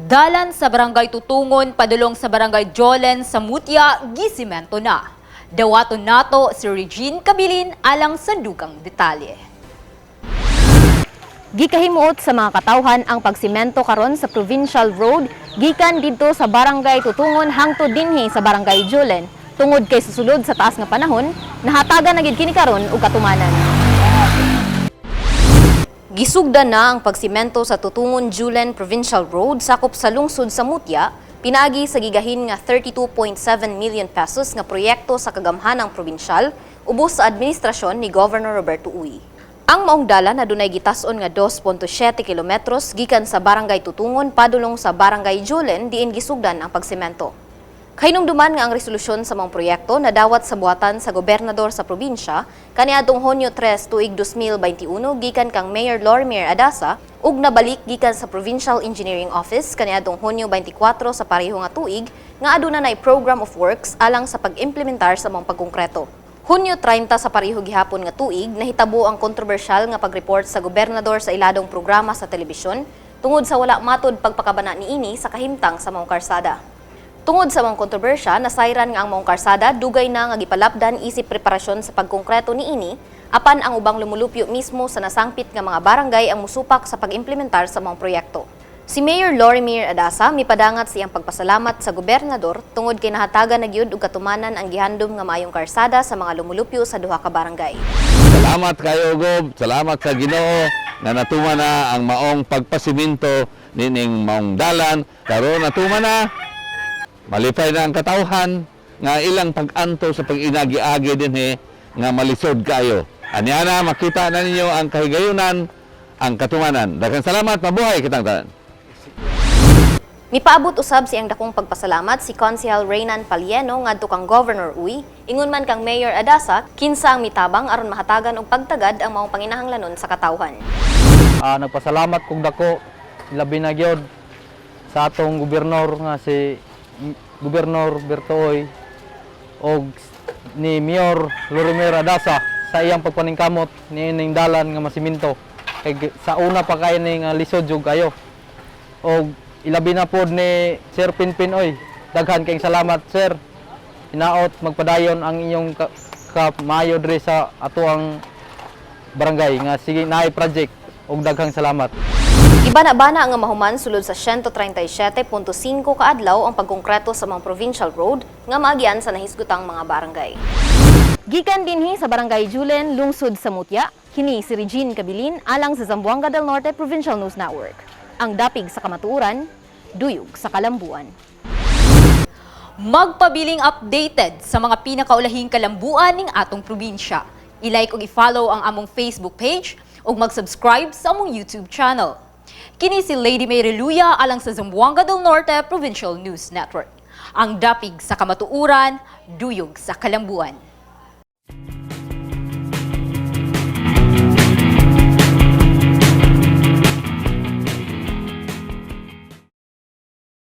Dalan sa Barangay Tutungon padulong sa Barangay Jolen sa Mutya, gisimento na. Dawaton nato si Regine Cabilin alang sa dugang detalye. Gikahimuot sa mga katawhan ang pagsimento karon sa Provincial Road gikan didto sa Barangay Tutungon hangtod dinhi sa Barangay Julen. Tungod kay susulod sa taas nga panahon, nahatagan na gid kini karon og katumanan. Gisugdan na ang pagsimento sa Tutungon Julen Provincial Road sakop sa lungsod sa Mutya, pinaagi sa gigahin nga 32.7 million pesos nga proyekto sa kagamhanang probinsyal ubos sa administrasyon ni Governor Roberto Uy. Ang maong dalan na dunay gitas-on nga 2.7 kilometros gikan sa Barangay Tutungon padulong sa Barangay Julen diin gisugdan ang pagsimento. Kahinumduman nga ang resolusyon sa mga proyekto nadawat sa buhatan sa gobernador sa probinsya kaniadtong Hunyo 3 tuig 2021 gikan kang Mayor Lorimier Adasa ug nabalik gikan sa Provincial Engineering Office kaniadtong Hunyo 24 sa pareho nga tuig nga aduna nay program of works alang sa pag-implementar sa mga pagkongkreto. Hunyo 30 sa pareho gihapon nga tuig, nahitabo ang kontrobersyal nga pagreport sa gobernador sa iladong programa sa telebisyon tungod sa wala matod pagpakabana niini sa kahimtang sa maong karsada. Tungod sa mga kontrobersya, nasayran nga ang maong karsada dugay na nga gipalapdan isip preparasyon sa pagkongkreto niini, apan ang ubang lumulupyo mismo sa nasangpit nga mga barangay ang musupak sa pag-implementar sa maong proyekto. Si Mayor Lorimier Adasa mipadangat siyang pagpasalamat sa gobernador tungod kay nahatagan na gyud og katumanan ang gihandom nga maayong karsada sa mga lumulupyo sa duha ka barangay. Salamat kayo, Gob. Salamat sa Ginoo nga natuma na ang maong pagpasiminto nining maong dalan. Karon natuma na. Malipay na ang katawhan nga ilang pag-anto sa pag-inagi-agi dinhi nga malisod kayo. Anya na makita na ninyo ang kahigayunan, ang katumanan. Daghang salamat, mabuhay kitang tanan. Mipaabot usab siyang dakong pagpasalamat si Konsehal Reynan Palieno ngadto kang Governor Uy, ingon man kang Mayor Adasa, kinsa ang mitabang aron mahatagan og pagtagad ang maong panginahanglanon sa katawhan. Nagpasalamat kog dako, labi na gyud sa atong gobernador nga si Gobernador Berto Uy og ni Mayor Lorimier Adasa sa iyang pagpaningkamot niining dalan nga masiminto kay sa una pa kay ni nga lisod jud kayo, og ilabi na pod ni Sir Pinpin Oy. Daghan kayong salamat, sir. Hinaot magpadayon ang inyong ka maayo diri sa atoang barangay nga sige naay project, og daghang salamat. Ibana-bana nga mahuman sulod sa 137.5 kaadlaw ang pagkongkreto sa mga provincial road nga maagian sa nahisgutang mga barangay. Gikan dinhi sa Barangay Julen, lungsod sa Mutya, kini si Regine Cabilin alang sa Zamboanga del Norte Provincial News Network. Ang dapig sa kamatuoran, duyog sa kalambuan. Magpabiling updated sa mga pinakaulahing kalambuan ning atong probinsya. I-like ug i-follow ang among Facebook page ug mag-subscribe sa among YouTube channel. Kini si Lady May Reluya alang sa Zamboanga del Norte Provincial News Network. Ang dapig sa kamatuoran, duyog sa kalambuan.